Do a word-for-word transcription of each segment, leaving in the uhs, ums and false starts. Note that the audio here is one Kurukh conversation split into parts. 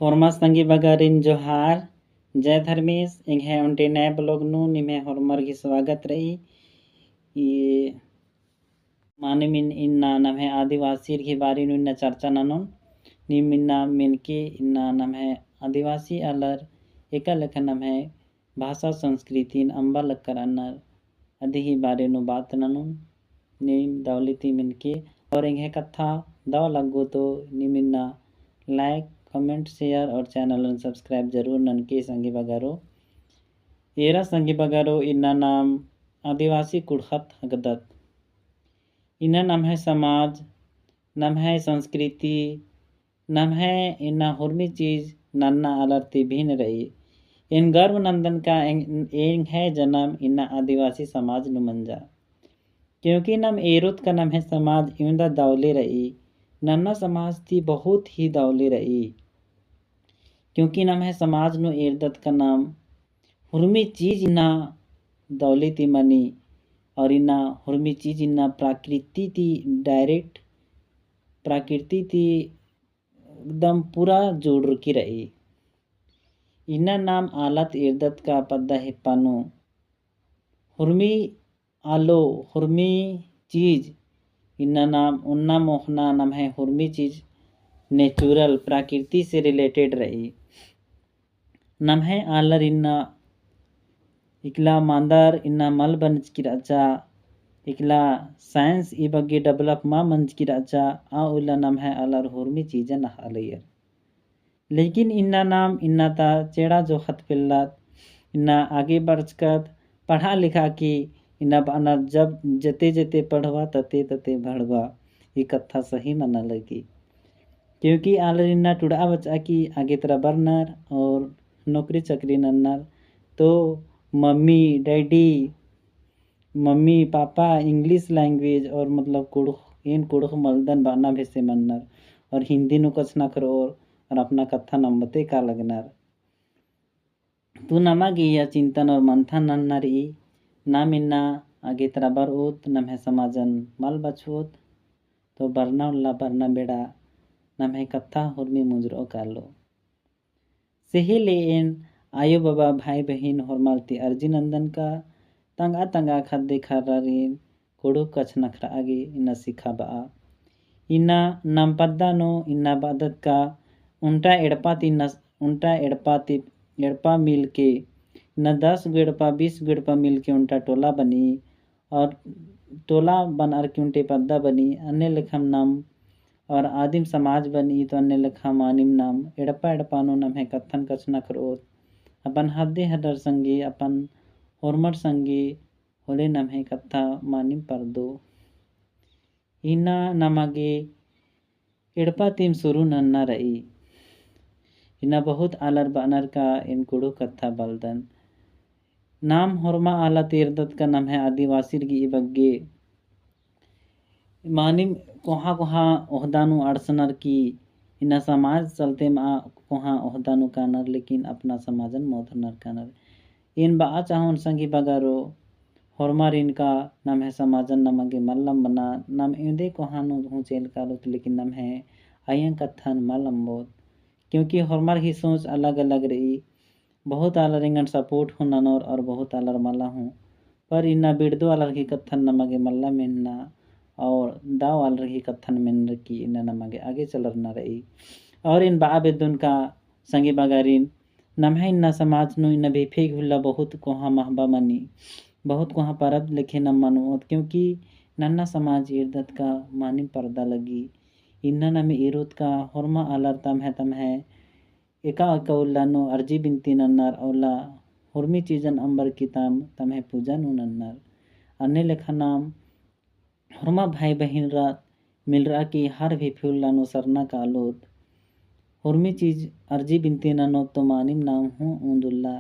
होरमा संगी बगरिन जोहार, जय धर्मेस। एंग्है ओन्टे नया blog नू निम्है होरमर गही स्वागत रई। ई मानिम इन्ना नम्है आदिवासिर गही बारे नू इन्ना चर्चा ननोन। नीम इन्ना मेनके इन्ना नम्है आदिवासी आलर एका लेखा नम्है भाषा संस्कृतिन अम्बा लक्कर अन्नर अदिही बारे नू बात ननोन। नीम दवली ती मेनके और एंग्है कत्था दव लग्गो तो नीम इन्ना like, comment, share और channel न subscribe जरूर ननके संगी बगरो। एरा संगी बगरो इन्ना नाम आदिवासी कुँड़ुख़त हकदत। इन्ना नम्है समाज, नम्है संस्कृति, नम्है इन्ना हुरमी चीज नन्ना आलर ती भिन्न रई। एन गर्व नन्दन का एंग-, एंग्है जनम इन्ना आदिवासी समाज नू मंजा। क्योंकि नाम एरोत का नम्है समाज इवंदा दवले रई, नन्ना समाज ती बहुत ही दवले रई। क्योंकि नम्है समाज नू एरदत का नाम हुरमी चीज इन्ना दवले ती मनी, और इन्ना हुरमी चीज इन्ना प्रकृति ती direct, प्रकृति ती एकदम पूरा जुड़रकी रई। इन्ना नाम आलत एरदत का पद्दा हेप्पा नू हुरमी आलो, हुरमी चीज, इन्ना नाम ओन्ना मोख़ना नम्है हुरमी चीज natural, प्रकृति से related रई। नम्है आलर इन्ना इकला मांदर इन्ना मल बनचकी रहचा, इकला science ई बग्गे develop मा मंजकी रहचा, आ उल्ला नम्है आलर हुरमी चीजन अख़आ लगियर। लेकिन इन्ना नाम इन्ना ता चेड़ा जोख़त पेल्लत, इन्ना आगे बढ़चकत, पढ़ा लिखा की इन्ना बअनर जब जते जते पढ़बआ तते तते बढ़बआ, ई कत्था सही मना लगी। क्योंकि आलर इन्ना टुड़आ बचआ की आगे तरा बरनर और नौकरी चाकरी नन्नर, तो मम्मी डैडी मम्मी पापा English language और मतलब कुँड़ुख़, एन कुँड़ुख़ मलदन बअना बेसे मन्नर और हिंदी नू कछनखरओर और अपना कत्थन अम्बते का लगनर। तो नमा गे इय्या चिंतन और मंथन नन्ना रई, नाम इन्ना आगे तरा बरओत, नम्है समाजन मल बछओत, तो बरना उल्ला बरना बेड़ा नम्है कत्था हुरमी मुंजरओ कालो। सेहे ले एन आयो बाबा भाई बहिन होरमर ती अर्जी नन्दन का तंगआ तंगआ ख़द्द ख़र्रारिन कुँड़ुख़ कछनखरआ गे इन्ना सिखाबआ। इन्ना नाम पद्दा नू इन्ना बअदत का ओन्टा एड़पा ती इन्ना ओन्टा एड़पा ती एड़पा मिल के इन्ना दस गो एड़पा बीस गो एड़पा मिल के ओन्टा टोला बनी और टोला बनर की ओन्टे पद्दा बनी, अन्ने लेखम नाम और आदिम समाज बनी, तो अन्ने लेखा मानिम नाम एड़पा एड़पा नू नम्है कत्थन कछनखरओत। अपन ख़द्द ख़र्रार संगी, अपन होरमर संगी होले नम्है कत्था मानिम परदो। इन्ना नमा गे एड़पा तिम सुरु नन्ना रई। इन्ना बहुत आलर बअनर का एन कुँड़ुख़ कत्था बलदन। नाम होरमा आलत एरदत का नम्है आदिवासिर गे ई बग्गे मानिम कोहाँ कोहाँ ओहदा नू अंड़सनर की इन्ना समाज चलते मा कोहाँ ओहदा नू कानर, लेकिन अपना समाजन मोधरनर कानर। एन बआ चाहोन संगी बगरो, होरमारिन का नम्है समाजन नमा गे मल्लम बना, नाम एवंदे कोहाँ नू हूँ चेल कालोत, लेकिन नम्है अयंग कत्थन मल अम्बोत। क्योंकि होरमर ही सोच अलग अलग रई। बहुत आलर एंगन support हूँ ननोर और बहुत आलर मला हूँ। पर इन्ना बिड़दो आलर ही कत्थन नमा गे मल्ला मेन्ना और दव आलर ही कत्थन मेन्नर की इन्ना नमा गे आगे चलरना रई। और एन बआ बेद्दोन का संगी बगारिन, नम्है इन्ना समाज नू इन्ना बेफे गे उल्ला बहुत कोहाँ महबा मनी, बहुत कोहाँ परब लेखे नाम मनोत, क्योंकि नन्ना समाज एरदत का मानिम परदा लगी। इन्ना नाम एरोत का होरमा आलर तम्है तम्है एका एका उल्ला नू अर्जी बिनती नन्नर, अउला होरमी चीजन अम्बर की ताम तम्है पूजा नू नन्नर। अन्ने लेखा नाम होरमा भाई बहिनर मिलरआ की हर बेफे उल्ला नू सरना कालोत। होरमी चीज अर्जी बिनती ननोत तो मानिम नाम हूँ उन्दुल्ला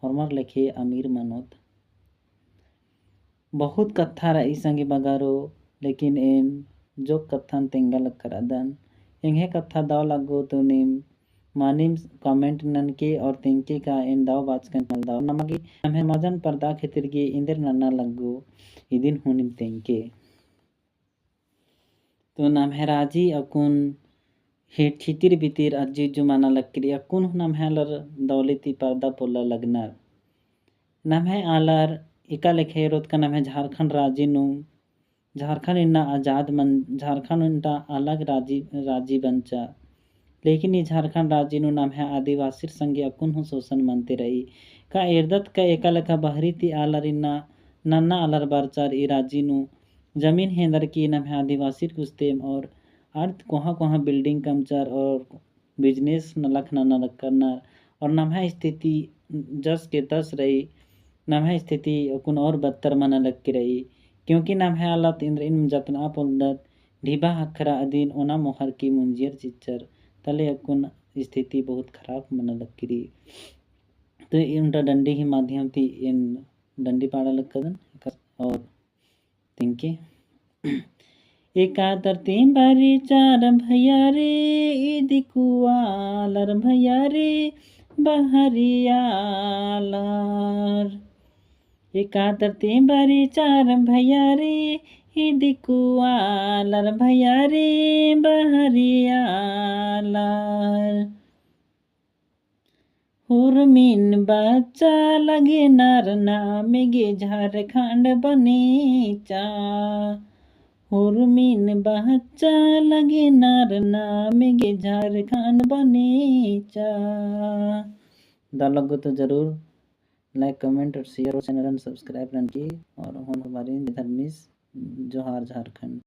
होरमर लेखे अमीर मनोत। बहुत कत्था रई संगी बगारो, लेकिन एन जोक कत्थन तेंगा लक्करदन। एंग्है कत्था दव लग्गो तो नीम मानिम comment ननके और तेंगके का एन दव बाचकन मल दव। नमा गे नम्है समाजन परदा खेतिर गे एन्देर नन्ना लग्गो, इदिन हूँ नीम तेंगके। तो नम्है राजी अक्कुन ही छितिर बितिर अज्जु इज्जु मना लक्की रई, अक्कुन हूँ नम्है आलर दौली ती पर्दा पोल्ला लगनर। नम्है आलर एका लेखे एरोत का नम्है झारखंड राजी नू, झारखंड इन्ना आजाद मन, झारखंड इन्ना अलग राजी, राजी बंचा। लेकिन ई झारखंड राजी नू नम्है आदिवासिर संगे अक्कुन हूँ शोषण मनते रई। का एरदत का एका लेखा बहरी ती आलर इन्ना नन्ना आलर बरचर ई राजी नू जमीन हेंदर की नम्है आदिवासिर गुस्तेम और अर्थ कोहाँ कोहाँ building कमचर और business नलख नना लक्कनर और नम्है स्थिति जस के तस रई, नम्है स्थिति अक्कुन और बदतर मना लक्की रई, क्योंकि नम्है आलर इन्द्रिन जतना पोल्लदत, ढिबा हखरा अदिन ओना मोहर की मुंजियर चिच्चर, तले अक्कुन स्थिति बहुत खराब मना लक्की रई। तो इन्टा डंडी ही माध्यम ती एन डंडी पाड़ा लक्कदन और तिंके। एका तरती बारी चार भैया रे, ई दिकुआ आलर भैया रे, बहरिया आलर। एका तरती बारी चार भैया रे, ई दिकुआ आलर भैया रे, बहरिया आलर। हुरमिन बच्चा लगनर नाम गे झारखंड बनीचा। हुरमिन बच्चा लगनर नाम गे झारखंड बनीचा। दव लग्गो तो जरूर like, comment और share और channel subscribe ननकी और होरमारिन धर्मेस जोहार झारखंड।